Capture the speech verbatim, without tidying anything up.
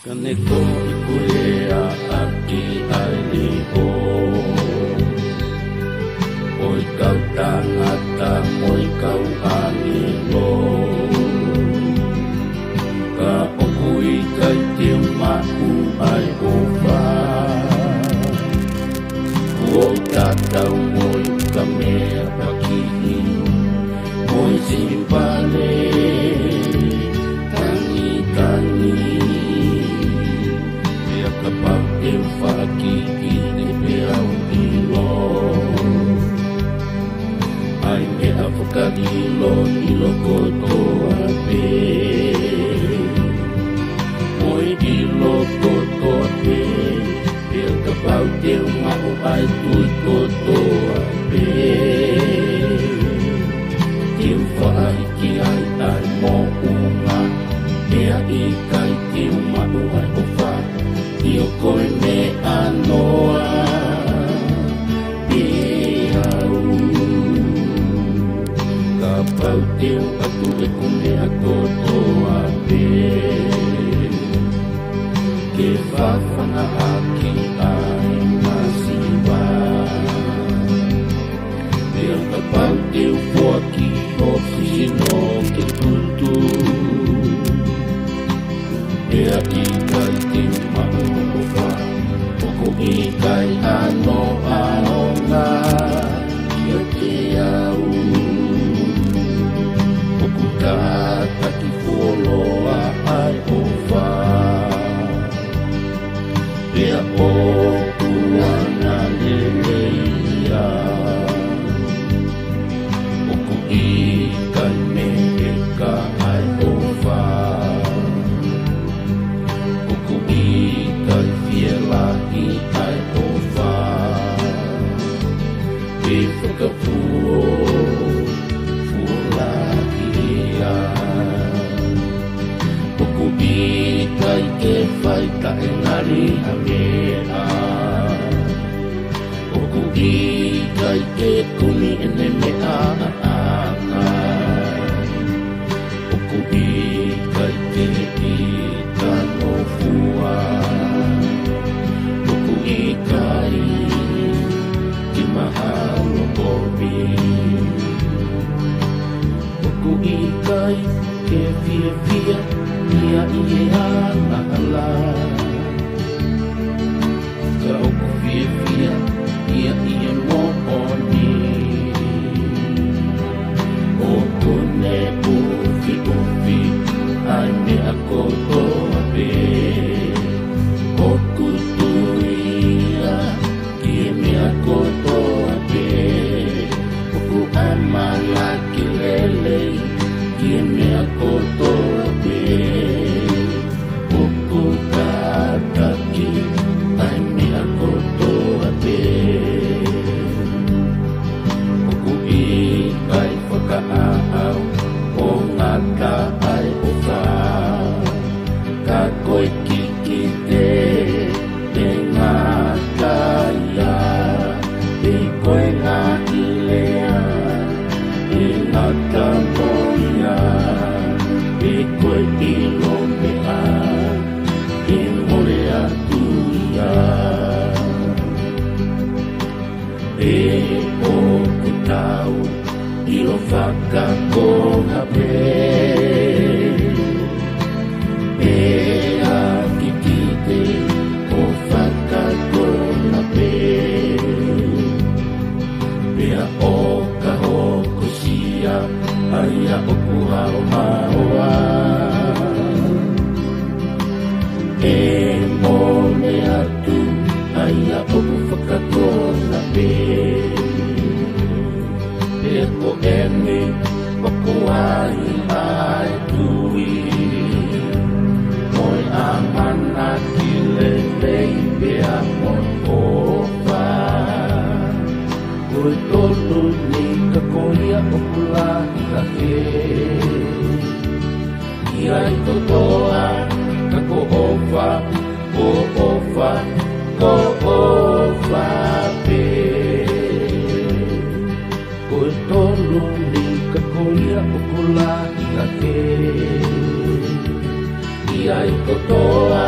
Ka ne ko ʻeku lea ʻaki ʻa e leʻo ʻo e kau tangata mo e kau ʻāngelo, ka ʻoku ʻikai te u maʻu ʻa e ʻofa, ʻo tatau mo e ukamea pakihi mo e sipale tangitangi. Pea kapau te u faʻa kikite pea u ʻilo ʻa e meʻa fakalilo ʻilo kotoa pē, mo e ʻilo kotoa pē, pea kapau te u maʻu ʻa e tui kotoa pē, te u faʻa hiki ai ʻa e moʻunga, pea ʻikai te u maʻu ʻa e ʻofa, ʻio ko e meʻa noa pē au. Kapau te u ʻatu ʻeku meʻa kotoa pē ke fafanga ʻaki ʻa e masiva, pea kapau te u foaki hoku sino ke tutu, pea ʻikai te u maʻu ʻofa, ʻoku ʻikai hano ʻaonga kiate au. ʻOku kātaki fuoloa ʻa e ʻofa, pea ʻoku angalelei ia. ʻOku ʻikai meʻa ʻa e ʻofa, ʻoku ʻikai fielahi ʻa e ʻofa, pe fakafuo, fuolahi ia. ʻOku ʻikai ke fai taʻengali ha meʻa, ʻoku ʻikai ke kumi ʻene meʻa ʻaʻana, ʻoku ʻikai ke ʻita nofua, ʻoku ʻikai ke mahalo kovi, ʻoku ʻikai ke fiefia ia ʻi he angahala, ka ʻoku fiefia ia ʻi he moʻoni. ʻOku ne ʻufiʻufi ʻa e meʻa kotoa pē, ʻoku tui ia ki he meʻa kotoa pē, ʻoku ʻamanaki lelei ki he meʻa kotoa pē, ʻoku kātaki ʻa e meʻa kotoa pē, ʻoku ʻikai fakaʻaʻau, ʻo ngata ʻa e ʻofa, ka ko e kikite ʻe ngata ia, pe ko e ngaahi lea ʻe ngata mo ia, pe ko e ʻilo meʻa ʻe mole atu ia. Pea ʻoku tau ʻilo fakakonga pē, pea kikite ʻo fakakonga pē, pea ʻo ka hokosia ʻa ia ʻoku haohaoa, ʻe mole atu ʻa ia ʻoku fakakonga pē. Pea ko eni ʻoku ai ʻa e tui, mo e ʻamanaki lelei pea mo e ʻofa. Ko e tolu ni ka ko ia ʻoku lahi lahi, ʻi ai kotoa, ka ko ʻofa, ko ʻofa, ko ʻofa pē. Ko e tolu ni ka ko ia ʻoku lahi lahi, ʻi ai kotoa,